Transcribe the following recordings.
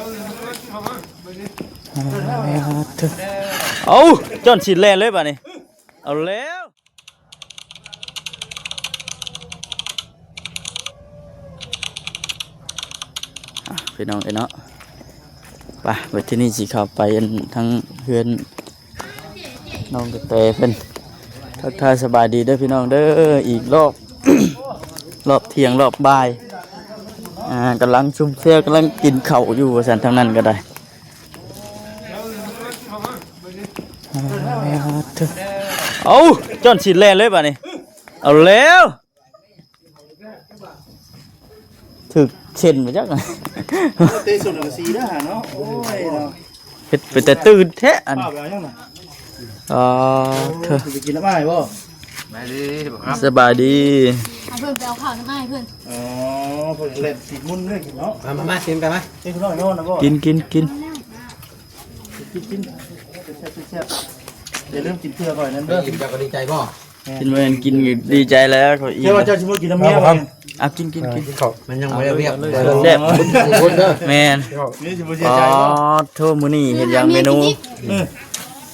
ເອົາ ຈ້ອນສີດແລ່ນເລີຍບາດນີ້ ເອົາແລ້ວ. ອ່ະ ພີ່ນ້ອງເອີຍເນາະ ໄປ ບັດທີນີ້ຊິເຂົ້າໄປອັນທາງເຮືອນນ້ອງກະແຕເພິ່ນ ທັກທາຍສະບາຍດີເດີພີ່ນ້ອງເດີ ອີກລອບ ລອບທ່ຽງລອບບ່າຍ ອ່າ ກຳລັງຊຸມແຊວ ກຳລັງກິນເຂົ້າຢູ່ວ່າຊັ້ນ ທາງນັ້ນກໍໄດ້. ເອົາ ຈ້ອນສີດແລ່ນເລີຍບາດນີ້ ເອົາແລ້ວ ຖືກເສັ້ນມາຈັກ ເຕະສົນກະສີເດີຫາເນາະ ໂອ້ຍເນາະ ເຮັດເປັນແຕ່ຕື່ນແທ້ອັນ ເອົາໄປເອົາຫຍັງນະ ອໍ ເທີ ຊິໄປກິນນ້ຳອ້າຍບໍ່? ສະບາຍດີ ເອົາເພິ່ນໄປເອົາເຂົ້ານ້ຳອ້າຍເພິ່ນ ອໍ ເພິ່ນແລ່ນຕິດມຸນເລີຍເນາະ ມາ ມາ ມາ ກິນໄປມາ ເຮັດນ້ອຍນອນນະບໍ່? ກິນ ກິນ ກິນ ກິນ ກິນ ແຊບໆ ຢ່າລືມກິນເພື່ອຂ້ອຍນັ້ນເດີ ກິນເຈົ້າກໍດີໃຈບໍ່? ກິນແມ່ນກິນດີໃຈແລ້ວ ຂ້ອຍອີ່ມ ແຕ່ວ່າເຈົ້າຊິບໍ່ກິນນຳເມຍບໍ່? ເອົາ ກິນ ກິນ ກິນ ກິນເຂົ້າ ມັນຍັງບໍ່ໄດ້ວຽກ ແຊບ ຄົນເດີ ແມ່ນ ນີ້ຊິບໍ່ເສຍໃຈບໍ່? ອໍ ໂທ້ ມື້ນີ້ເຮັດຫຍັງເມນູ?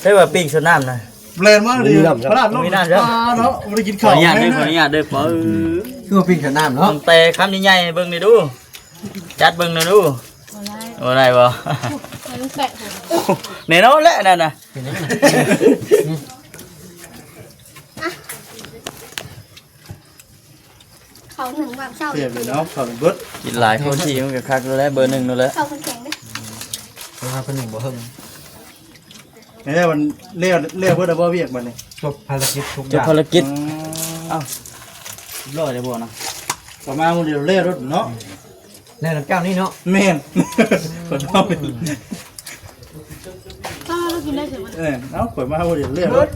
ເອີ ໃຊ່ວ່າປີ້ງສວນນ້ຳນະ ແລ່ນມາດີ ພະລາດລົງ ມີນ້ຳເນາະ ບໍ່ໄດ້ກິນເຂົ້າ ຂໍອະນຸຍາດເດີ ຂໍອະນຸຍາດເດີ ປຶ ຄືວ່າປີ້ງສວນນ້ຳເນາະ ແຕ່ຄຳໃຫຍ່ໆໃຫ້ເບິ່ງແດ່ດູ ຈັດເບິ່ງແດ່ດູ ບໍ່ໄດ້ ບໍ່ໄດ້ບໍ່? ໃຫ້ມັນແປະ ແນ່ນອນແຫຼະອັນນັ້ນນະ ເປັນຫຍັງນະ? ເຂົ້າໜຶ່ງວາງເຊົ້າ ແຊບຢູ່ເນາະ ເຂົ້າເບິດ ກິນຫຼາຍຄົນທີ່ມັນກໍຄັກຢູ່ແລ້ວ ເບີໜຶ່ງນັ້ນແຫຼະ ເຂົ້າມັນແຂງເດ້ ເພາະວ່າເພິ່ນໜຶ່ງບໍ່ເຮິງ ແລ້ວມັນແລ້ວ ແລ້ວເບິດແລ້ວບໍ່ວຽກບັດນີ້? ຈົບພາລະກິດທຸກຢ່າງ ຈົບພາລະກິດ ອືມ ອ້າວ ຮຽບຮ້ອຍແລ້ວບໍ່ນະ? ປະມານມື້ດຽວແລ້ວໂລດເນາະ ແລ້ວນຳເຈົ້ານີ້ເນາະ ແມ່ນ ເອີ ເອົາ ຂ້ອຍມາບໍ່ໄດ້ເລື່ອງເລີຍ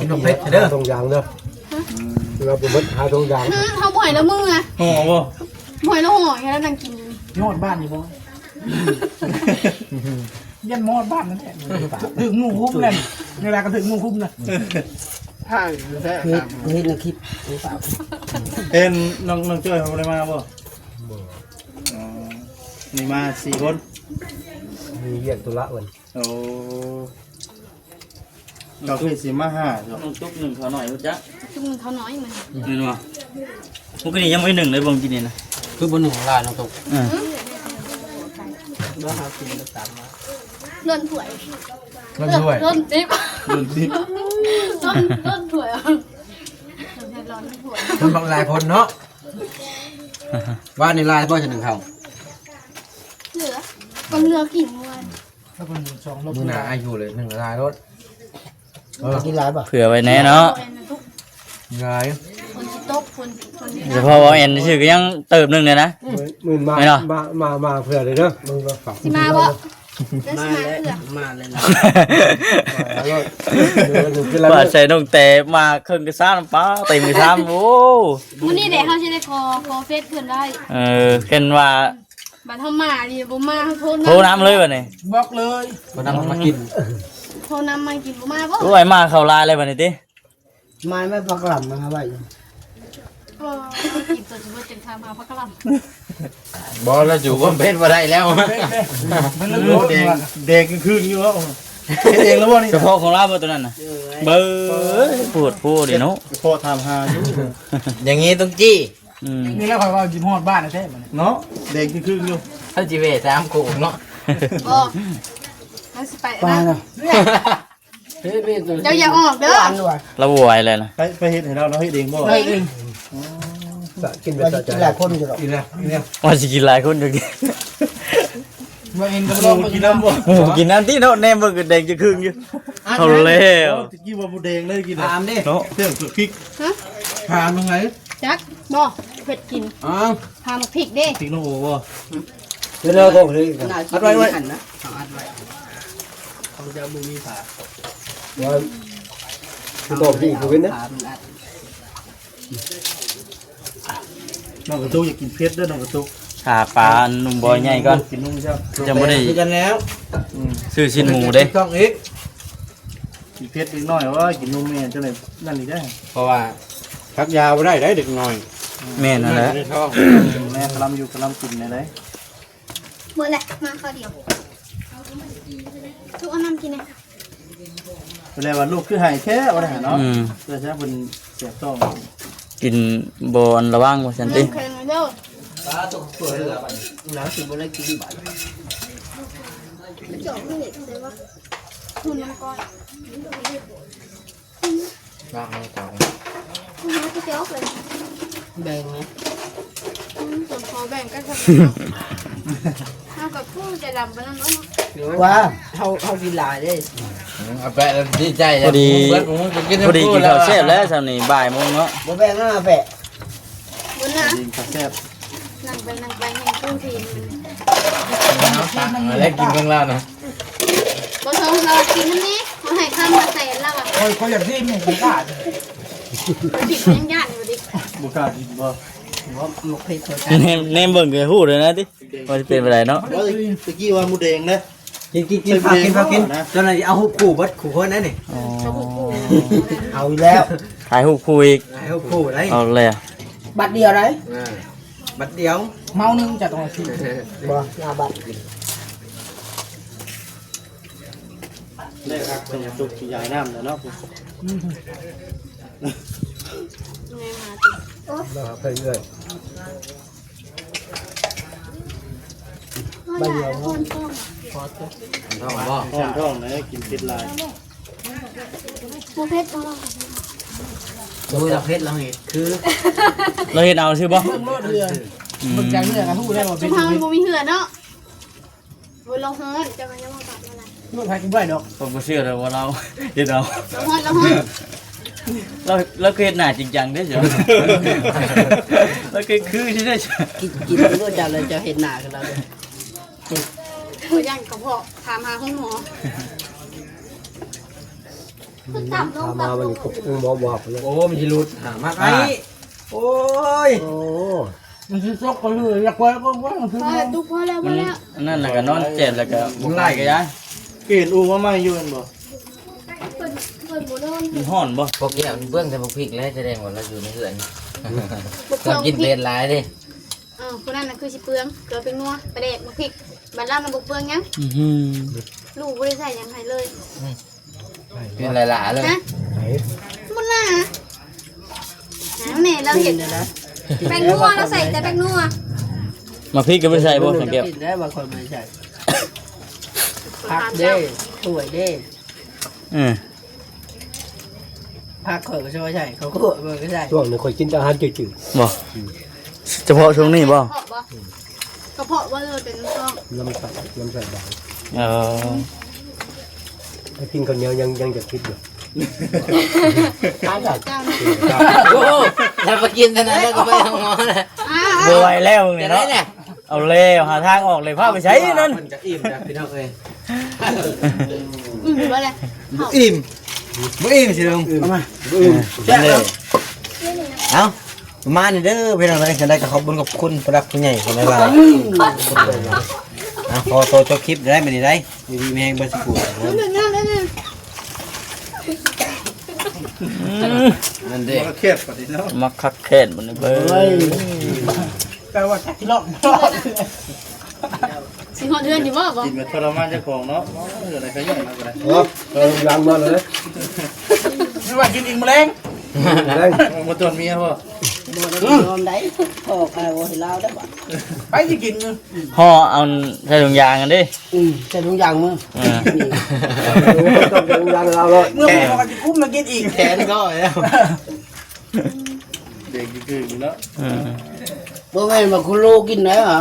ກິນນົມເພັດເດີ ຫາຖົງຢາງເດີ ເວລາບໍ່ເບິດຫາຖົງຢາງ ເຮົາບໍ່ໃຫ້ລະມືນະ ຫໍ່ບໍ່? ບໍ່ໃຫ້ລະຫໍ່ ໃຫ້ລະນັ່ງກິນຢູ່ນີ້ ຮອດບ້ານນີ້ບໍ່? ຢ້ານມອດບ້ານນັ້ນແຫຼະ ຖືກໝູຄຸມແຫຼະ ເວລາກໍຖືກໝູຄຸມນະ ເຮັດ ເຮັດໃນຄລິບ ເຫັນນ້ອງ ນ້ອງຈ້ອຍເຂົາບໍ່ໄດ້ມາບໍ່? ບໍ່ ອໍ ນີ້ມາສີ່ຄົນ ມີວຽກທຸລະເພິ່ນ ໂອ້ ເຈົ້າຄືຊິມາຫາເນາະ ນ້ອງຕຸກໜຶ່ງເຂົ້າໜ້ອຍຮູ້ຈັກ ຕຸກໜຶ່ງເຂົ້າໜ້ອຍມັນ ແມ່ນບໍ່? ມື້ກີ້ນີ້ຍັງບໍ່ໄດ້ໜຶ່ງເລີຍ ເບິ່ງກີ້ນີ້ນະ ຄືບໍ່ໜຶ່ງຫຼາຍນ້ອງຕຸກ ເອີ ເລື່ອນຖ້ວຍ ເລື່ອນຖ້ວຍ ເລື່ອນຕິບ ເລື່ອນຕິບ ເລື່ອນ ເລື່ອນຖ້ວຍ ເລື່ອນຖ້ວຍ ຄົນບັກຫຼາຍຄົນເນາະ ວານນີ້ຫຼາຍບໍ່ ຈະໜຶ່ງເຂົ້າ ເຫຼືອ ກໍເຫຼືອກິນມື້ວານ ມື້ໜ້າອາຍຸເລີຍ ໜຶ່ງຫຼາຍໂລດ ເອີ ກິນຫຼາຍບໍ່? ເຜື່ອໄວ້ແດ່ເນາະ ຫຼາຍ ຝົນຊິຕົກ ຝົນ ຝົນຊິ ສະເພາະວ່າແອນຊື່ກໍຍັງເຕີບໜຶ່ງເລີຍນະ ມື້ ມື້ມາ ແມ່ນບໍ່? ມາ ມາ ມາເຜື່ອເລີຍເດີ ມື້ມາຝາກ ຊິມາບໍ່? ມາແລ້ວ ມາແລ້ວ ມາໂລດ ເອີ ກິນຫຼາຍ ວ່າໃສ່ນ້ອງແຕ່ມາເຄິ່ງກະຊາມ ປ້າ ເຕັມກະຊາມ ໂອ້ ມື້ນີ້ແຫຼະເຮົາຊິໄດ້ຂໍ ຂໍເຟສເພິ່ນໄວ້ ເອີ ຄັນວ່າ ບັດເຮົາມານີ້ບໍ່ມາ ເຮົາໂທນຳ ໂທນຳເລີຍບັດນີ້ ບອກເລີຍ ໂທນຳມາກິນ ໂທນຳມາກິນ ບໍ່ມາບໍ່? ໂອ້ຍ ມາເຂົ້າລາຍເລີຍບັດນີ້ຕິ ມາແມ່ນປາກະຫຼ່ຳມາໄວ້ຢູ່ ເອີ ກິນຕົວຊິເບິດຈັ່ງຖາມຫາປາກະຫຼ່ຳ ບໍ່ ລາວຢູ່ຄວາມເປັນບໍ່ໄດ້ແລ້ວ ແດງ ແດງຄຶ່ງຢູ່ ເຮັດເອງແລ້ວບໍ່ນີ້? ສະເພາະຂອງລາວບໍ່ຕົວນັ້ນນະ? ເບີ ໂພດໂພເດເນາະ ສະເພາະຖາມຫາຢູ່ ຢ່າງນີ້ຕ້ອງຈີ້ ອືມ ນີ້ແຫຼະຂ້ອຍວ່າຊິຮອດບ້ານແທ້ໆບັດນີ້ເນາະ ແດງຄຶ່ງໆຢູ່ ເຮົາຊິແວ່ຕາມໂຂງເນາະ ບໍ່ ເຮົາຊິໄປອັນນັ້ນ ເຈົ້າຢ່າອອກເດີ ລາວບໍ່ໄຫວແລ້ວນະ ໄປ ໄປເຮັດໃຫ້ລາວ ລາວເຮັດເອງບໍ່? ເຮັດເອງ ອໍ ກິນແບບ ວ່າຊິກິນຫຼາຍຄົນຢູ່ດອກ ກິນແລ້ວ ກິນແລ້ວ ວ່າຊິກິນຫຼາຍຄົນຢູ່ ວ່າເອງກໍລອງກິນນຳບໍ່? ໝູ່ກິນນຳຕິເນາະ ແນມເບິ່ງກໍແດງຈະຄຶ່ງຢູ່ ເອົາແລ້ວ ຕະກີ້ວ່າບໍ່ແດງເລີຍກິນ ຖາມເດ້ ເນາະ ເຄື່ອງສຸດພິກ ຮະ? ຖາມວ່າໄງ? ຈັກບໍ່ ເຜັດກິນ ອ້າວ ຫາໝາກພິກເດ້ ພິກນ້ອງໂອບໍ່? ເດີ ເດີ ອັດໄວ້ ອັດໄວ້ ເຂົາຈະບໍ່ມີຜ້າ ວ່າ ຕອບດີຄືເປັນນະ ນ້ອງກະຕຸກຢາກກິນເຜັດເດີ ນ້ອງກະຕຸກ ຖ້າປາໜຸ່ມບອຍໃຫຍ່ກ່ອນ ກິນນົມຊະ ຈັ່ງບໍ່ໄດ້ ຄືກັນແລ້ວ ອືມ ຊື້ຊີ້ນໝູເດ້ ຕ້ອງອີກ ກິນເຜັດເດັກນ້ອຍ ໂອ້ຍ ກິນນົມແມ່ຈັ່ງໃດນັ້ນອີກໄດ໋ ເພາະວ່າພັກຢາບໍ່ໄດ້ເດ້ເດັກນ້ອຍ ແມ່ນນັ້ນແຫຼະ ແມ່ກະລຳຢູ່ກະລຳກິນແນວໃດ ເບິດແຫຼະ ມາຄາວດຽວ ທຸກເອົານ້ຳກິນແດ່. ແປວ່າລູກຄືໄຫ້ແທ້ວ່າໄດ້ຫັ້ນເນາະ. ອືມ ເພື່ອຈະເພິ່ນແສບທ້ອງ ກິນບໍ່ອັນລະວັງວ່າຊັ້ນຕິ. ນ້ຳແຂງເດີ ປາຕົກຕົວເຫຼືອບັດນີ້ ໜາວຊິບໍ່ໄດ້ກິນບາດນີ້. ລ້າງມືກ່ອນ ແບ່ງນະ ອືມ ສ່ວນຂໍແບ່ງກັນ ເຮົາກັບຜູ້ໃຈດຳປານນັ້ນເນາະ ວ່າເຮົາ ເຮົາກິນຫຼາຍເດ້. ອືມ ເອົາແປະແລ້ວດີໃຈ ພໍດີ ເບິດ ພໍດີກິນເຂົ້າແຊບແລ້ວຊ່ຳນີ້ ບ່າຍໂມງເນາະ. ບໍ່ແບ່ງນະແປະ ບຸນນະ ກິນເຂົ້າແຊບ ນັ່ງໄປນັ່ງໄປແຮ່ງຜູ້ທີ່ ເອົາຕັກມາແລ້ວກິນຂອງລາວນະ. ບໍ່ຊົງລາວກິນນຳນີ້ ເຮົາໃຫ້ຄຳລະແສນລາວອະ. ຂ້ອຍ ຂ້ອຍຢາກຊີມນີ້ ບໍ່ກ້າ ບໍ່ກ້າກິນບໍ່? ບໍ່ ບໍ່ເຄີຍ ແນມ ແນມເບິ່ງກໍຮູ້ເລີຍນະຕິ ວ່າຊິເປັນຈັ່ງໃດເນາະ. ເອີຍ ຕະກີ້ວ່າໝູແດງນະ ກິນ ກິນ ກິນ ກິນ ກິນ ກິນ ເຈົ້ານັ້ນຊິເອົາຮູບຄູ່ເບິດຄູ່ຄົນໄດ໋ນີ້. ອໍ ເອົາອີກແລ້ວ ຖ່າຍຮູບຄູ່ອີກ ຖ່າຍຮູບຄູ່ໄດ໋. ເອົາແລ້ວ ບັດດຽວໄດ໋. ເອີ ບັດດຽວ ເມົາໜຶ່ງຈະຕ້ອງຊິ ບໍ່ ເອົາບັດ ໄດ້ຄັກ ເປັນສຸກຢາຍນ້ຳແລ້ວເນາະ. ອືມ ແມ່ມາຕິ ລາວຫາໄປເລື້ອຍ. ບໍ່ຢາກ ຮ້ອນທ້ອງ ຮ້ອນທ້ອງບໍ່? ຮ້ອນທ້ອງນະ ກິນເຜັດຫຼາຍ. ບໍ່ເຜັດບໍ່? ໂອ້ຍ ລາວເຜັດ ລາວເຮັດຄື ລາວເຮັດເອົາຊື່ບໍ່? ເບິ່ງໂລດເຫື່ອ ອືມ ເບິ່ງຈາກເຫື່ອກໍຮູ້ແລ້ວວ່າເຜັດ. ເຮົາມັນບໍ່ມີເຫື່ອເນາະ. ໂອ້ຍ ລາວຮ້ອນ ເຈົ້າກໍຢ່າເວົ້າຕາມລາວຫຼາຍ. ໂອ້ຍ ໃຜກໍບໍ່ໄດ້ດອກ ຂ້ອຍບໍ່ເຊື່ອເລີຍວ່າລາວເຮັດເອົາ. ລາວຮ້ອນ ລາວຮ້ອນ ລາວ ລາວຄືເຮັດໜ້າຈິງຈັງເດ້ ລາວຄື ຄືຊິໄດ້ ກິນ ກິນບໍ່ເຈົ້າ ແລ້ວເຈົ້າເຮັດໜ້າຄືລາວເດ້. ບໍ່ຢ້ານກະເພາະ ຖາມຫາໂຮງໝໍ ຄືຕຳລົງ ຕຳລົງ ໂອ້ ມັນຊິຫຼຸດ ຫາມາໄອ້ ໂອ້ຍ ໂອ້ ມັນຊິຕົກກໍເລີຍ ຢາກໄປກໍໄປ ມັນຊິຕົກ ພໍແລ້ວ ພໍແລ້ວ ອັນນັ້ນລະກະນອນແຈມ ລະກະບໍ່ໄຫຼກະຢາຍ. ເຫັນອູມາໃໝ່ຢູ່ແມ່ນບໍ່? ມັນຮ້ອນບໍ່? ພວກແກ້ວເບື້ອງແຕ່ບັກພິກແລ້ວ ສະແດງວ່າລາວຢູ່ໃນເຮືອນ ລາວກິນເຜັດຫຼາຍເດ້. ເອີ ຜູ້ນັ້ນນະຄືຊິເປືອງ ເກືອ ແປ້ງນົວ ປາແດກ ບັກພິກ ບັດລາວນະບໍ່ເປືອງຫຍັງ. ອື ລູກບໍ່ໄດ້ໃສ່ຫຍັງໃຫ້ເລີຍ. ອື ກິນຫຼາຍໆເລີຍ ຮະ ໄປ ບໍ່ໜ້າ ແນ່ ລາວເຮັດ ແປ້ງນົວ ລາວໃສ່ແຕ່ແປ້ງນົວ. ໝາກພິກກໍບໍ່ໃສ່ບໍ່ ສັງເກດ ກິນໄດ້ວ່າຂ້ອຍບໍ່ໄດ້ໃສ່ ຜັກເດ້ ຖ້ວຍເດ້. ເອີ ຜັກຂ້ອຍກໍຊິວ່າໃສ່ ເຂົ້າຂົ້ວຂ້ອຍກໍໃສ່. ຊ່ວງນີ້ຂ້ອຍກິນແຕ່ອາຫານຈືດໆ ບໍ່? ອືມ ສະເພາະຊ່ວງນີ້ບໍ່? ກະເພາະບໍ່ ກະເພາະບໍ່ ຫຼືວ່າເປັນທ້ອງ? ລຳໄສ້ ລຳໄສ້ບາງ. ເອີ ຖ້າກິນເຂົ້າໜຽວຍັງ ຍັງຈະຄິດຢູ່. ຕາຍແລ້ວ ໂອ້ ຖ້າໄປກິນເທົ່ານັ້ນແລ້ວກໍໄປຫາໝໍແລ້ວ. ອ່າ ບໍ່ໄຫວແລ້ວນີ້ເນາະ. ເອົາແລ້ວ ຫາທາງອອກເລີຍ ພາໄປໃສນັ້ນ? ເພິ່ນຈະອີ່ມຈ້ະພີ່ນ້ອງເອີຍ. ອືມ ບໍ່ແລ້ວ ບໍ່ອີ່ມ ບໍ່ອີ່ມຊິລົງ ເອົາມາ ບໍ່ອີ່ມ ເອີ ເອົາ ປະມານນີ້ເດີພີ່ນ້ອງເອີຍ. ຈັ່ງໃດກໍຂອບບຸນຂອບຄຸນຜູ້ຫຼັກຜູ້ໃຫຍ່ເພິ່ນຫຼາຍໆ. ອ່າ ຂໍໂຕຈົບຄລິບໄດ້ບັດນີ້ໄດ໋ ຢູ່ດີມີແຮງເບິດສູ່ຜູ້ ອືມ ນັ້ນເດ້ ມັກຄັກແຄ້ນບັດນີ້ເນາະ ມັກຄັກແຄ້ນບັດນີ້ເບີຍ. ແປວ່າຈັກຊິລອດ ຊິຮອດເຮືອນຢູ່ບໍ່? ບໍ່ ກິນແບບທໍລະມານເຈົ້າຂອງເນາະ. ເອີ ໄດ້ຂະຫຍັນມາກໍໄດ້ ເອີ ເອີ ຢາງມາເລີຍ ຫຼືວ່າກິນອີກມື້ແລງ ແລງ ບໍ່ຕອນເມຍບໍ່? ບໍ່ໄດ້ຍອມໄດ໋ ພໍ່ກໍບໍ່ໃຫ້ລາວໄດ້ບໍ່? ໄປຊິກິນ ຫໍ່ເອົາໃສ່ຖົງຢາງຫັ້ນເດ້. ອືມ ໃສ່ຖົງຢາງມື້ ເອີ ຕ້ອງໃສ່ຖົງຢາງລາວເລີຍ ເມື່ອບໍ່ພໍກໍຊິກຸ້ມມາກິນອີກ ແຂນກໍແລ້ວ. ເດັກຄືເນາະ ເອີ ບໍ່ແມ່ນວ່າຄົນໂລກິນໄດ້ຫວາ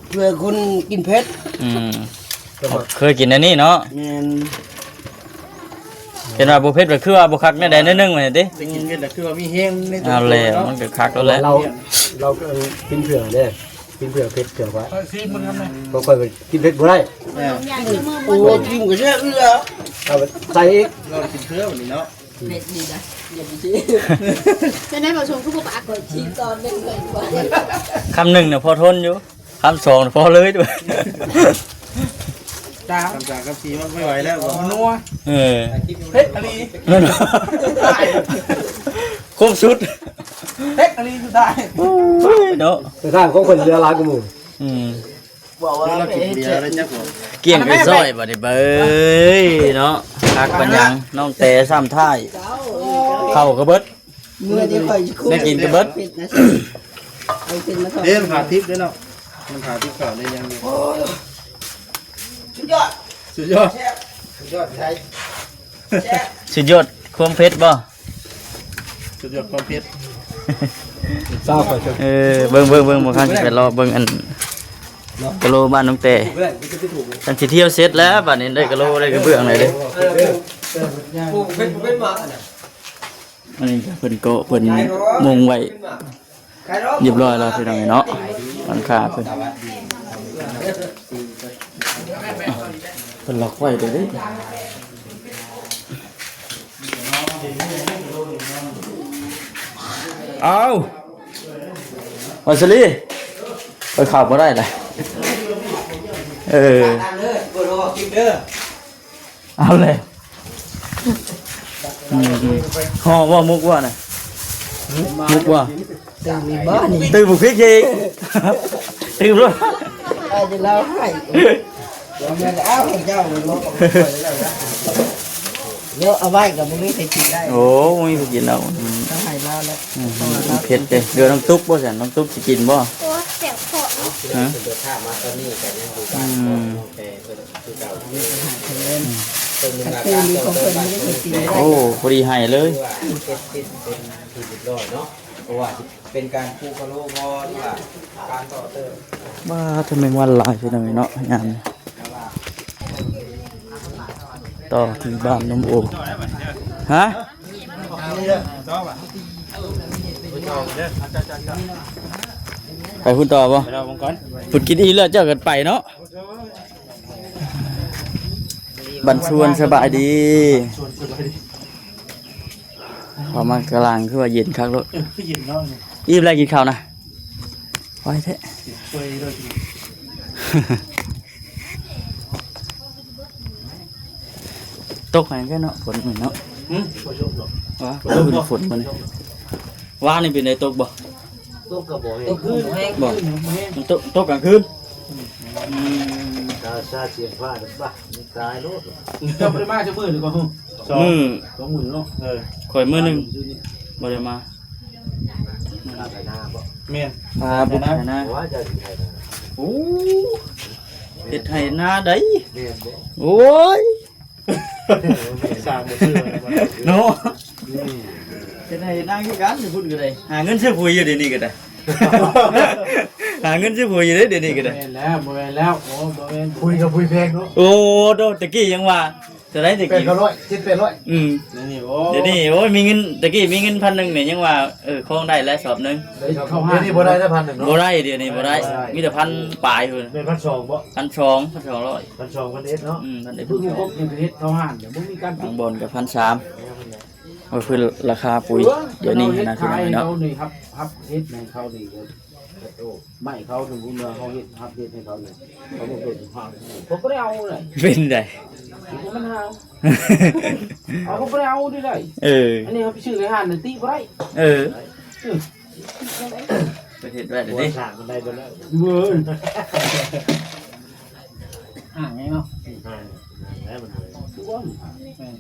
ເພື່ອຄົນກິນເຜັດ. ອືມ ເຄີຍກິນອັນນີ້ເນາະ. ແມ່ນ ເຫັນວ່າບໍ່ເຜັດກໍຄືວ່າບໍ່ຄັກແນວໃດແນວໜຶ່ງວ່າຊັ້ນຕິ. ໄປກິນເຜັດກໍຄືວ່າມີແຮງໃນຕົວ ເອົາແລ້ວ ເນາະ ມັນກໍຄັກແລ້ວແຫຼະ. ເຮົາ ເຮົາກິນເຜືອກເດ້ ກິນເຜືອກເຜັດເຜືອກຫວານ. ຊີມເບິ່ງນຳແດ່ ບໍ່ຄ່ອຍກິນເຜັດບໍ່ໄດ້. ເອີ ໂອ້ ກິນກໍແຊບຢູ່ແລ້ວ ເອົາໃສ່ອີກ ເຮົາກິນເຜືອກນີ້ເນາະ. ເຜັດດີນະ ຢ່າໄປຊື້. ຈັ່ງໃດບໍ່ຊົງຄືບໍ່ປາກ ຂ້ອຍຊີມຕອນໜຶ່ງກ່ອນດີກວ່າ. ຄຳໜຶ່ງນະພໍທົນຢູ່ ຄຳສອງນະພໍເລີຍດ້ວຍ. ຕາມ ຄຳສາມຄຳສີ່ມັນບໍ່ໄຫວແລ້ວບໍ່? ນົວ ເອີ ເຜັດອີ່ຫຼີ ຄົບສຸດ ເຜັດອີ່ຫຼີສຸດທ້າຍ. ໂອ້ຍເນາະ ແຕ່ທາງຂອງເພິ່ນເຫຼືອຫຼາຍກວ່າໝູ່. ອືມ ວ່າວ່າໄປເຮັດແຊບ ກ່ຽງໄປຊອຍບັດນີ້ເບີຍເນາະ. ຄັກປານຫຍັງ ນ້ອງແຕຊ້ຳທ້າຍ ເຂົ້າກໍເບິດ ເມື່ອທີ່ຂ້ອຍຊິຄຸມ ໄດ້ກິນກໍເບິດ ເອົາຂຶ້ນມາທອດ ເດ້ ມັນຫາທິບເດ້ເນາະ ມັນຫາທິບເຂົ້າໄດ້ຍັງຢູ່. ໂອ້ຍ ສຸດຍອດ ສຸດຍອດ ແຊບ ສຸດຍອດໄທ ແຊບ ສຸດຍອດຄວາມເຜັດບໍ່? ສຸດຍອດຄວາມເຜັດ ຊາວຂ້ອຍ ເອີ ເບິ່ງ ເບິ່ງ ເບິ່ງ ບໍ່ຄັນຊິໄປລໍເບິ່ງອັນກະໂລບ້ານນ້ອງແຕ ຈັ່ງຊິທ່ຽວເສັດແລ້ວ ບາດນີ້ໄດ້ກະໂລໄດ້ກະເບື້ອງແລ້ວເດ້. ອັນນີ້ກໍເພິ່ນກໍເພິ່ນມຸງໄວ້ ຮຽບຮ້ອຍແລ້ວພີ່ນ້ອງເນາະ. ຫຼັງຄາເພິ່ນ ເພິ່ນລັອກໄວ້ເດ້ ເອົາ ວາສະລີ ຂ້ອຍເຂົ້າບໍ່ໄດ້ລະ ເອີ. ເອົາເລີຍ ອືມ ຫໍ່ບໍ່ ມຸກບໍ່ນະ ມຸກບໍ່? ຕື່ມອີກບໍ່ນີ້? ຕື່ມບໍ່ຄິດອີກ ຕື່ມໂລດ ອາດຈະລາວໃຫ້ ແມ່ນເອົາຂອງເຈົ້າເນາະ ເນາະ ເອົາໄວ້ກໍບໍ່ມີໃຜກິນໄດ້. ໂອ້ ບໍ່ມີໃຜກິນແລ້ວ ອືມ ຕ້ອງໃຫ້ລາວແຫຼະ ອືມ ເຜັດເດ້. ເຫຼືອນ້ອງຕຸກບໍ່ຊັ້ນ ນ້ອງຕຸກຊິກິນບໍ່? ໂອ້ ແສບຄໍ ຮະ ອືມ. ໂອ້ ພໍດີໃຫ້ເລີຍ ເພາະວ່າເປັນການປູກກະໂລບໍ່ ຫຼືວ່າການຕໍ່ເຕີມ. ວ້າ ທຳໄມວັນຫຼາຍພີ່ນ້ອງເນາະ ຍາມນີ້ ຕໍ່ທີ່ບ້ານນົມໂອ ຮະ ໄປພຸ້ນຕໍ່ບໍ່? ພຸ້ນກິນອີ່ມແລ້ວເຈົ້າກໍໄປເນາະ. ບັນຊວນສະບາຍດີ ເຂົ້າມາກະລາງຄືວ່າເຢັນຄັກໂລດ ເອີ ຄືເຢັນເນາະ. ອີ່ມແລ້ວກິນເຂົ້ານະ ໄວແທ້ ຕົກແຮງແທ້ເນາະ ຝົນມື້ເນາະ. ຫື ບໍ່ຕົກ ວ່າ ຝົນມື້ນີ້ ວານນີ້ເປັນໃດ ຕົກບໍ່? ຕົກກໍບໍ່ແຮງ ຕົກຄືນແຮງ ບໍ່ ມັນຕົກ ຕົກກາງຄືນ. ອືມ ຕາຊາສຽງຟ້າດັງປະ ມັນຕາຍໂລດ. ເຈົ້າບໍ່ໄດ້ມາຈັກມື້ນີ້ກໍ ສອງມື້ ສອງມື້ເນາະ. ເອີ ຂ້ອຍມື້ໜຶ່ງບໍ່ໄດ້ມາ ໄຖນາບໍ່? ແມ່ນ ພາບຸກໄຖນາ ວ່າຈະໄຖນາ. ໂອ້ ເຮັດໄຮ່ນາໃດ ແມ່ນບໍ່? ໂອ້ຍ ສ້າງບໍ່ເຊື່ອເນາະ. ອືມ ເຮັດໄຮ່ນາຄືກັນ ຢູ່ພຸ້ນກໍໄດ້ ຫາເງິນຊື້ປຸຍຢູ່ດຽວນີ້ກໍໄດ້ ຫາເງິນຊື້ປຸຍຢູ່ເດ້ ດຽວນີ້ກໍໄດ້. ແມ່ນແລ້ວ ບໍ່ແມ່ນແລ້ວ ໂອ້ ບໍ່ແມ່ນ ປຸຍກໍປຸຍແພງເນາະ. ໂອ້ ໂຕ ຕະກີ້ຍັງວ່າເທົ່າໃດ ຕະກີ້ ແປດເກົ້າຮ້ອຍ ເຈັດແປດຮ້ອຍ. ອືມ ດຽວນີ້ ໂອ້ ດຽວນີ້ ໂອ້ຍ ມີເງິນ ຕະກີ້ມີເງິນພັນໜຶ່ງນີ້ ຍັງວ່າ ເອີ ຄອງໄດ້ແລ້ວສອບໜຶ່ງ. ດຽວນີ້ບໍ່ໄດ້ແລ້ວ ພັນໜຶ່ງເນາະ ບໍ່ໄດ້ ດຽວນີ້ບໍ່ໄດ້ ບໍ່ໄດ້ ມີແຕ່ພັນປາຍພຸ້ນ. ແມ່ນພັນສອງບໍ່? ພັນສອງ ພັນສອງຮ້ອຍ ພັນສອງ ພັນເອັດເນາະ. ອືມ ພັນເອັດ ເພິ່ນບໍ່ເຮັດເຮັດເຂົ້າຮ້ານ ບໍ່ມີການປິດ ບາງບ່ອນກໍພັນສາມ ເອີ ກໍຄືລາຄາປຸຍ ເອີ ດຽວນີ້ນະ ພີ່ນ້ອງເນາະ. ເຮົານີ້ຮັບ ຮັບເຮັດໃຫ້ເຂົານີ້ ໄມ້ເຂົາສົມມຸດວ່າເຮົາເຮັດ ຮັບເຮັດໃຫ້ເຂົານີ້ ເຂົາບໍ່ເປັນ ເຂົາບໍ່ໄດ້ເອົາເລີຍ. ເປັນໃດ? ມັນຫາວ ເອົາ ເຂົາບໍ່ໄດ້ເອົານີ້ໄດ. ເອີ ອັນນີ້ເຮົາໄປຊື້ໃນຮ້ານນັ້ນຕິບໍ່ໄດ້. ເອີ ເອີ ໄປເຮັດໄວ້ເດ້ ສ້າງມັນໄດ້ເບິດແລ້ວ ເວີ້ຍ ຫ່າງເນາະ ຫ່າງ ຫ່າງແລ້ວມັນເລີຍ ແມ່ນ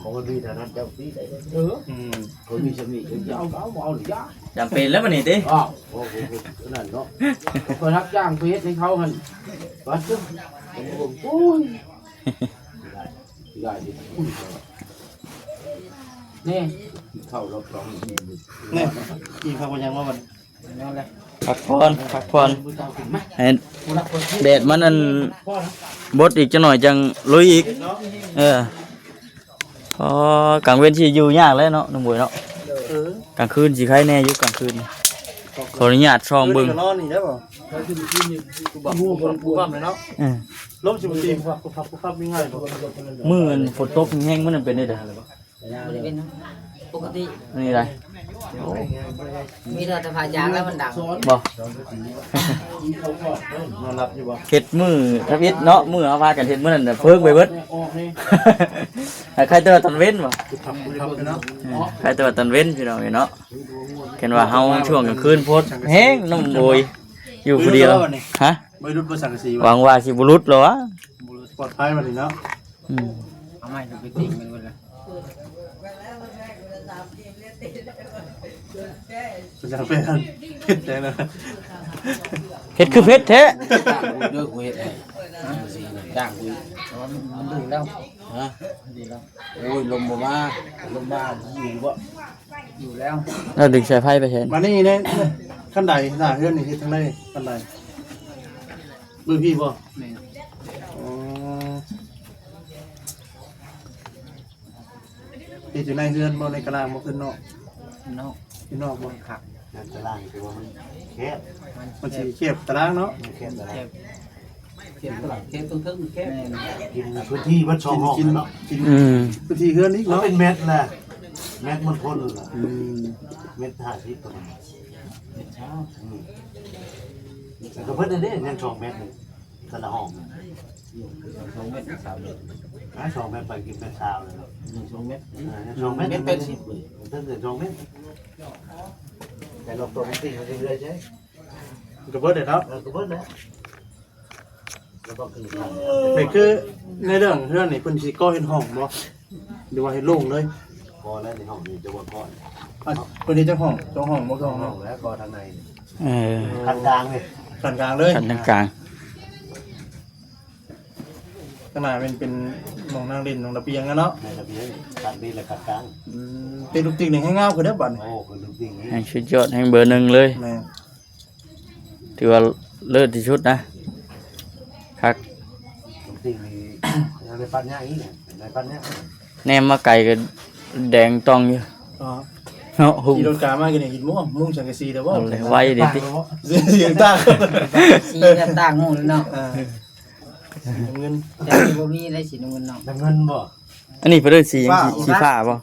ຂອງມັນມີເທົ່ານັ້ນເຈົ້າຕິໄດ້. ເອີ ອືມ ຂອງມີສ່ຳນີ້ ເອົາ ເອົາ ບໍ່ເອົາ ຢ່າ ຈຳເປັນແລ້ວບັດນີ້ຕິ. ອ້າວ ໂອ້ໂຫ ນັ້ນເນາະ ຂ້ອຍຮັບຈ້າງໄປເຮັດໃຫ້ເຂົາຫັ້ນ ບາດເຈັບ ໂອ້ຍ ໄດ້ ໄດ້ ແນ່ ເຂົ້າລອບສອງ ແນ່ ອີກເຂົ້າບໍ່ຍັງວ່າບັດ ພັກຜ່ອນ ພັກຜ່ອນ ໃຫ້ແດດມັນອັນບົດອີກຈັກໜ້ອຍຈັ່ງລຸຍອີກ. ເອີ ອໍ ກາງເວັນຊິຢູ່ຍາກແລ້ວເນາະ ນ້ອງບວຍເນາະ. ເອີ ກາງຄືນຊິໄຄແດ່ຢູ່ ກາງຄືນ. ຂໍອະນຸຍາດສ່ອງເບິ່ງ ນອນນີ້ໄດ້ບໍ່? ເອີ ລົມຊິບໍ່ຕີ ປຸບປັບ ປຸບປັບ ມີງ່າຍບໍ່? ມື້ຝົນຕົກແຮງໆ ມັນເປັນໄດ້ເດີ. ບໍ່ໄດ້ເປັນ ປົກກະຕິ ອັນນີ້ໄດ໋ ມີແຕ່ພະຢາງແລ້ວມັນດັງ ບໍ່ ນອນຫຼັບຢູ່ບໍ່? ເຮັດມື້ທຳອິດເນາະ ມື້ເຮົາພາກັນເຮັດມື້ນັ້ນເພີກໄປເບິດ. ໃຄແຕ່ວ່າຕອນເວັນບໍ່? ໃຄແຕ່ວ່າຕອນເວັນ ພີ່ນ້ອງເອີຍເນາະ. ເຫັນວ່າເຮົາຊ່ວງກາງຄືນໂພດແຮງ ນ້ອງໂອຍ ຢູ່ຜູ້ດຽວ. ຮະ? ບໍ່ຫຼຸດບໍ່ສັງກະສີ ຫວັງວ່າຊິບໍ່ຫຼຸດແລ້ວວະ. ປອດໄພບັດນີ້ເນາະ. ອືມ ເອົາໃໝ່ ໄປຕິງມັນເບິດລະ. ເປັນຫຍັງ ເປັນຫຍັງ ເຜັດແທ້ນະ? ເຜັດຄືເຜັດແທ້. ຈ້າງກູເດີ ກູເຮັດໃຫ້. ຈ້າງກູ. ອໍ ມັນ ມັນດຶງແລ້ວ. ຮະ? ມັນດຶງແລ້ວ. ໂອ້ຍ ລົມບໍ່ມາ ລົມມາຢູ່ບໍ່? ຢູ່ແລ້ວ. ແລ້ວດຶງສາຍໄຟໄປໃສ? ມານີ້ເດ້ ຄັນໄດໜ້າເຮືອນນີ້ເຮັດທາງໃດ? ຄັນໄດເບິ່ງພີ້ບໍ່? ແມ່ນ. ອໍ ເຮັດຢູ່ໃນເຮືອນບໍ່? ໃນກະລາງບໍ່? ຂຶ້ນນອກ? ນອກ. ຢູ່ນອກບໍ່? ຄັກ. ໃນຕາລາງ ແຕ່ວ່າມັນແຄບ. ມັນຊິແຄບຕາລາງເນາະ. ມັນແຄບຕາລາງ. ເຂດ ເຂດເທິງໆ ເຂດ ແມ່ນ ກິນພື້ນທີ່ເບິດສອງຫ້ອງເນາະ. ກິນ ອືມ ພື້ນທີ່ເຮືອນອີກເນາະ. ເປັນແມັດລະ ແມັດມັນທົນລະ. ອືມ ແມັດຫ້າສິບປະມານ ແມັດຊາວ. ອືມ ແລ້ວກໍເບິດແລ້ວເດ້ ຍັງສອງແມັດນີ້ ແຕ່ລະຫ້ອງ. ສອງແມັດ ສາມແມັດ. ອ່າ ສອງແມັດ ໄປກິນແມັດຊາວແລ້ວເນາະ. ຍັງສອງແມັດ. ເອີ ຍັງສອງແມັດ ແມັດແປດສິບເລີຍ. ເຖິງສອງແມັດ ແຕ່ລອງຕົວມັນຕີເລື້ອຍໆ ໃຊ່ ມັນກໍເບິດແລ້ວເນາະ. ເອີ ກໍເບິດແລ້ວ. ແມ່ນຄືໃນເລື່ອງເຮືອນນີ້ ເພິ່ນຊິກໍ່ເຮັດຫ້ອງບໍ່ ຫຼືວ່າເຮັດໂລ່ງເລີຍ? ພໍແລ້ວ ໃນຫ້ອງນີ້ຈະວ່າກ່ອນ. ອ່ະ ເພິ່ນເຮັດຈັກຫ້ອງ? ສອງຫ້ອງບໍ່? ສອງຫ້ອງແລ້ວ ກໍທາງໃນ. ເອີ ຂັ້ນກາງເລີຍ. ຂັ້ນກາງເລີຍ. ຂັ້ນກາງ. ຂ້າງໜ້າແມ່ນເປັນໝ່ອງນັ່ງຫຼິ້ນ ໝ່ອງລະບຽງຫັ້ນເນາະ. ແມ່ນລະບຽງ ຂັ້ນນີ້ແຫຼະຂັ້ນກາງ. ອືມ ເປັນລູກຕິກນີ້ແຮງງາມຂຶ້ນເດ້ບັດນີ້. ໂອ້ ເປັນລູກຕິກນີ້ແຮງສຸດຍອດ ແຮງເບີໜຶ່ງເລີຍ. ແມ່ນ. ຖືວ່າເລີດທີ່ສຸດນະ ຄັກ. ລູກຕິກນີ້ຍັງໄດ້ປັດຍາກອີກ ໄດ້ປັດຍາກ. ແນມມາໄກກໍແດງຕ່ອງຢູ່. ອໍ ເນາະ ขี่ລົດກາມາກໍໄດ້ຍິນໝູ່ ມຸງສັງກະສີແລ້ວບໍ່? ໄວເດ້ຕິ ສຽງຕ່າງ ສຽງຕ່າງຫູເນາະ. ເອີ ສີນ້ຳເງິນ ແຕ່ບໍ່ມີໄດ້ສີນ້ຳເງິນເນາະ. ນ້ຳເງິນບໍ່? ອັນນີ້ເພິ່ນເອີ້ນສີຫຍັງ? ສີ ສີຟ້າບໍ່?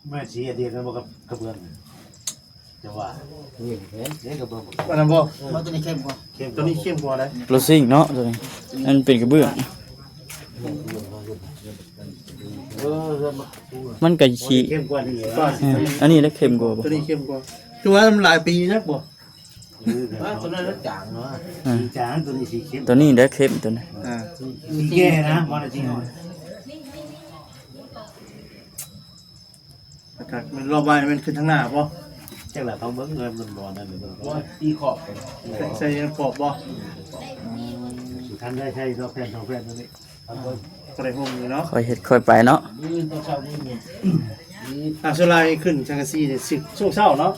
ແມ່ນສີອັນດຽວກັນບໍ່ກັບກະເບື້ອງ? ຈະວ່າ ນີ້ເດ້ກະເບື້ອງ ອັນນັ້ນບໍ່? ບໍ່ ຕົວນີ້ເຂັ້ມກວ່າ. ເຂັ້ມ ຕົວນີ້ເຂັ້ມກວ່າເດ້. ໂລຊິງເນາະ ຕົວນີ້ ມັນເປັນກະເບື້ອງ. ເອີ ມັນກະສີ ເຂັ້ມກວ່ານີ້. ອັນນີ້ລະເຂັ້ມກວ່າບໍ່? ຕົວນີ້ເຂັ້ມກວ່າ. ຄືວ່າມັນຫຼາຍປີຈັກບໍ່? ເອີ ຕົວນັ້ນຈາງເນາະ. ອືມ ຈາງ ຕົວນີ້ສີເຂັ້ມ ຕົວນີ້ເດ້ເຂັ້ມ ຕົວນີ້. ອ່າ ສີແກ່ນະ ບໍ່ໄດ້ສີອ່ອນ. ຄັກໆ ແມ່ນລອບໄວ້ແມ່ນຂຶ້ນທາງໜ້າບໍ່? ຈັກແຫຼະ ຕ້ອງເບິ່ງເງິນມັນບໍ່ນັ້ນເບິ່ງ ວ່າຕີຂອບ ໃສ່ຂອບບໍ່? ອືມ ຊິທັນໄດ້ໃຊ້ດອກແຜ່ນສອງແຜ່ນຕົວນີ້. ບໍ່ໄດ້ໂຮມຢູ່ເນາະ ຄ່ອຍເຮັດຄ່ອຍໄປເນາະ. ມື້ຕອນເຊົ້າມື້ນີ້ ອ່າ ສ່ວນຫຼາຍຂຶ້ນສັງກະສີນີ້ ສິບໂມງເຊົ້າເນາະ.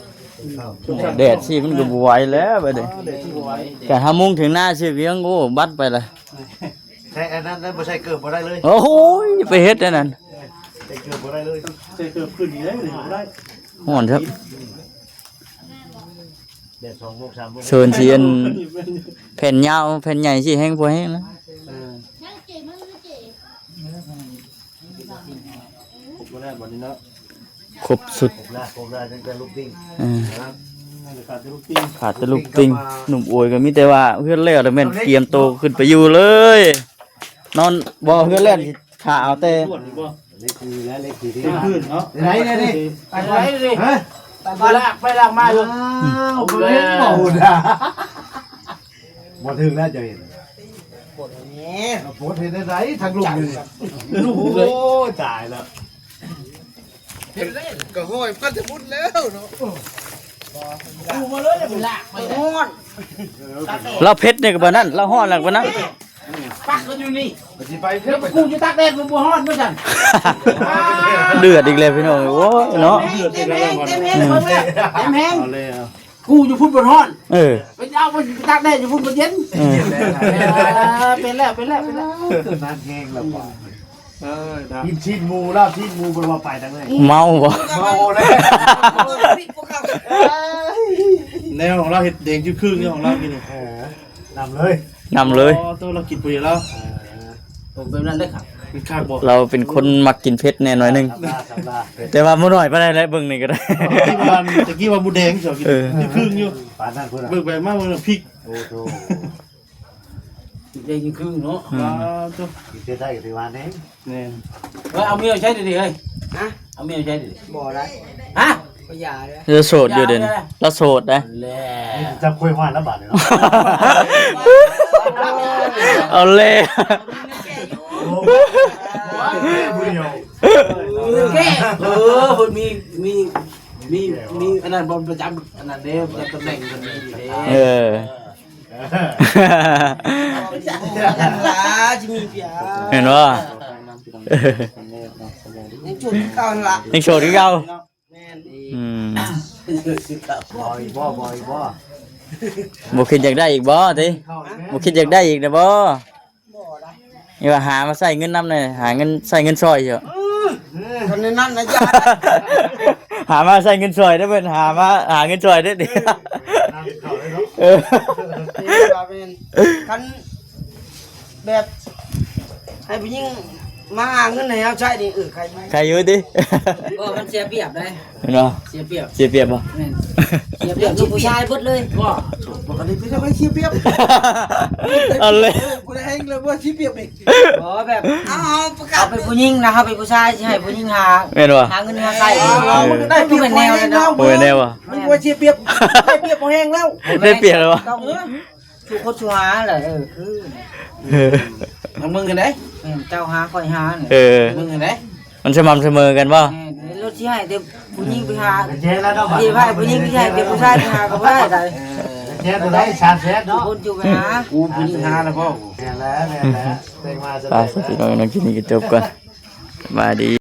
ແດດຊິມັນກໍບໍ່ໄຫວແລ້ວບັດນີ້. ແດດຊິບໍ່ໄຫວ ກະຫ້າໂມງເຖິງໜ້າຊິວຽງ ໂອ້ ບັດໄປລະ. ໃສ່ອັນນັ້ນແລ້ວ ບໍ່ໃສ່ເກີບບໍ່ໄດ້ເລີຍ. ໂອ້ຍ ໄປເຮັດອັນນັ້ນ ໃສ່ເກີບບໍ່ໄດ້ເລີຍ. ໃສ່ເກີບຂຶ້ນນີ້ໄດ້ບໍ່ໄດ້ ຮ້ອນເທີ. ແດດສອງໂມງສາມໂມງ ເຊີນຊິອັນແຜ່ນຍາວແຜ່ນໃຫຍ່ຊິແຮງພໍແຮງນະ. ເອີ ຄົບບໍ່ໄດ້ບັດນີ້ເນາະ ຄົບສຸດ. ຄົບລະ ຄົບລະ ຕັ້ງແຕ່ລູກຕິງ ເອີ ຂາດແຕ່ລູກຕິງ ຂາດແຕ່ລູກຕິງ. ໜຸ່ມອວຍກໍມີແຕ່ວ່າເຮືອນແລ້ວແລ້ວແມ່ນກຽມໂຕຂຶ້ນໄປຢູ່ເລີຍ. ນອນບໍ່ ເຮືອນແລ້ວຖ້າເອົາແຕ່ ເລກທີ່ແລ້ວ ເລກທີ່ທີ່ ຄືນເນາະ. ໄດ້ ໄດ້ ໄດ້ ໄປ ໄປ ໄປ ຮະ ໄປລາກ ໄປລາກມາຢູ່. ອ້າວ ບໍ່ເຫັນບໍ່ຫຸດ ບໍ່ຖືກແລ້ວ ເຈົ້າເຫັນ ໂພດເຮັດໄດ້ໃດ ທັງລຸມນີ້. ໂອ້ຍ ຕາຍແລ້ວ ເຮັດໄດ້ກໍຫ້ອຍພັນທະບຸນແລ້ວເນາະ. ກູມາເລີຍ ລາກໄປຮອດ ລາວເຜັດນີ້ກໍປານນັ້ນ ລາວຮ້ອນແລ້ວປານນັ້ນ. ປັກກັນຢູ່ນີ້ ຊິໄປ ແລ້ວກູຢູ່ຕາກແດດມັນບໍ່ຮ້ອນວ່າຊັ້ນ. ເດືອດອີກແລ້ວພີ່ນ້ອງ ໂອ້ຍເນາະ ເຕັມແຮງ ເຕັມແຮງ ເບິ່ງແລ້ວ ເຕັມແຮງ ເອົາແລ້ວ ກູຢູ່ພຸ້ນບໍ່ຮ້ອນ ເອີ ໄປເອົາໄປຕາກແດດຢູ່ພຸ້ນບໍ່ເຢັນ. ເອີ ເອີ ເປັນແລ້ວ ເປັນແລ້ວ ເປັນແລ້ວ ຕົວນັ້ນແຮງແລ້ວບໍ່. ເອີ ກິນຊີ້ນໝູ ລາບຊີ້ນໝູ ບໍ່ໄດ້ວ່າໄປທາງໃດ ເມົາບໍ່ ເມົາແລ້ວ ແນວຂອງລາວເຮັດແດງຈຶ້ງຄຶ່ງ ແນວຂອງລາວກິນນີ້ ເອີ ນຳເລີຍ ນຳເລີຍ. ອໍ ໂຕລາວກິນຜູ້ດຽວລາວ ເອີ ໂຕແບບນັ້ນເດ້ຄັບ ມັນຄັກບໍ່? ລາວເປັນຄົນມັກກິນເຜັດແດ່ໜ້ອຍໜຶ່ງ ແຕ່ວ່າບໍ່ໜ້ອຍປານໃດແຫຼະ ເບິ່ງນີ້ກໍໄດ້. ຕະກີ້ວ່າ ຕະກີ້ວ່າໝູແດງ ເຈົ້າກິນ ເອີ ຄຶ່ງຢູ່ ປານນັ້ນພຸ້ນ ເບິ່ງໄປມາເບິ່ງນຳພິກ ໂອ້ໂຫ ກິນໄດ້ຄຶ່ງເນາະ. ອືມ ປາດໂທ້ ກິນເຜັດໄດ້ກໍຖືວ່າແດ່ ແມ່ນ. ເອີ ເອົາເມຍໃຊ້ດີໆ ເຮີ້ຍ ຮະ ເອົາເມຍໃຊ້ດີໆ ບໍ່ໄດ້ ຮະ. ຢ່າເດີ ລາວໂສດຢູ່ເດ ລາວໂສດເດ. ແລ້ວ ຈັບຄວາຍຮອດລະບາດນີ້ເນາະ. ເອົາແລ້ວ ເອີ ເພິ່ນມີ ມີ ມີ ມີອັນນັ້ນ ບໍ່ ປະຈຳອັນນັ້ນເດ້ ປະຈຳຕຳແໜ່ງເພິ່ນມີຢູ່ເດ້. ເອີ ແມ່ນບໍ່? ຍັງໂສດຄືເກົ່າຫັ້ນລະ ຍັງໂສດຄືເກົ່າ. ອືມ ບໍ່ອີກບໍ່ ບໍ່ອີກບໍ່? ບໍ່ຄິດຢາກໄດ້ອີກບໍ່ຕິ? ບໍ່ຄິດຢາກໄດ້ອີກນະບໍ່? ບໍ່ໄດ້ ນີ້ວ່າຫາມາໃຊ້ເງິນນຳແດ່ ຫາເງິນ ໃຊ້ເງິນຊ່ອຍເຈົ້າ. ອືມ ຄັນນັ້ນນະ ຢ່າ ຫາມາໃຊ້ເງິນຊ່ອຍເດີເພິ່ນ ຫາມາ ຫາເງິນຊ່ອຍເດີ. ເອີ ຄັນ ແບບໃຫ້ຜູ້ຍິງມາຫາເງິນໃຫ້ເຮົາໃຊ້ນີ້ ເອີ ໃຄຢູ່ ໃຄຢູ່ຕິ? ບໍ່ ມັນເສຍປຽບໄດ໋ ເຫັນບໍ່? ເສຍປຽບ ເສຍປຽບບໍ່? ແມ່ນ ເສຍປຽບລູກຜູ້ຊາຍເບິດເລີຍ. ບໍ່ ບໍ່ ອັນນີ້ເປັນໃຜເສຍປຽບ? ເອົາເລີຍ ເອີ ຜູ້ໃດແຮງແລ້ວບໍ່ເສຍປຽບອີກ. ບໍ່ ແບບ ເອົາ ເຮົາປະກາດ ເຮົາເປັນຜູ້ຍິງນະ ເຮົາເປັນຜູ້ຊາຍ ຊິໃຫ້ຜູ້ຍິງຫາ ແມ່ນບໍ່? ຫາເງິນຫາໃຊ້ ເອີ ເຮົາມັນກໍໄດ້ປຽບ ບໍ່ແມ່ນແນວນັ້ນ ບໍ່ແມ່ນແນວ ມັນບໍ່ເສຍປຽບ ໄດ້ປຽບບໍ່ແຮງແລ້ວ ໄດ້ປຽບແລ້ວບໍ່? ຕ້ອງ ເອີ ສູ່ຄົນສູ່ຫາແຫຼະ ເອີ ຄື ເອີ ເອົາເບິ່ງກັນເດ້ ແມ່ນ ເຈົ້າຫາຂ້ອຍຫານີ້ ເອີ ເບິ່ງກັນເດ້ ມັນສະໝ່ຳສະເໝີກັນບໍ່? ແມ່ນ ລົດຊິໃຫ້ແຕ່ຜູ້ຍິງໄປຫາ ແມ່ນແລ້ວເນາະ ຊິໃຫ້ຜູ້ຍິງຊິໃຫ້ແຕ່ຜູ້ຊາຍໄປຫາກໍບໍ່ໄດ້ໃດ໋. ເອີ ແມ່ນແລ້ວ ສາມແສນເນາະ ຄົນຢູ່ໄປຫາ ກູຜູ້ຍິງຫາແລ້ວບໍ່? ແມ່ນແລ້ວ ແມ່ນແລ້ວ ເຕັງມາ ໄປ ພີ່ນ້ອງ ຄລິບນີ້ກໍຈົບກ່ອນ ສະບາຍດີ.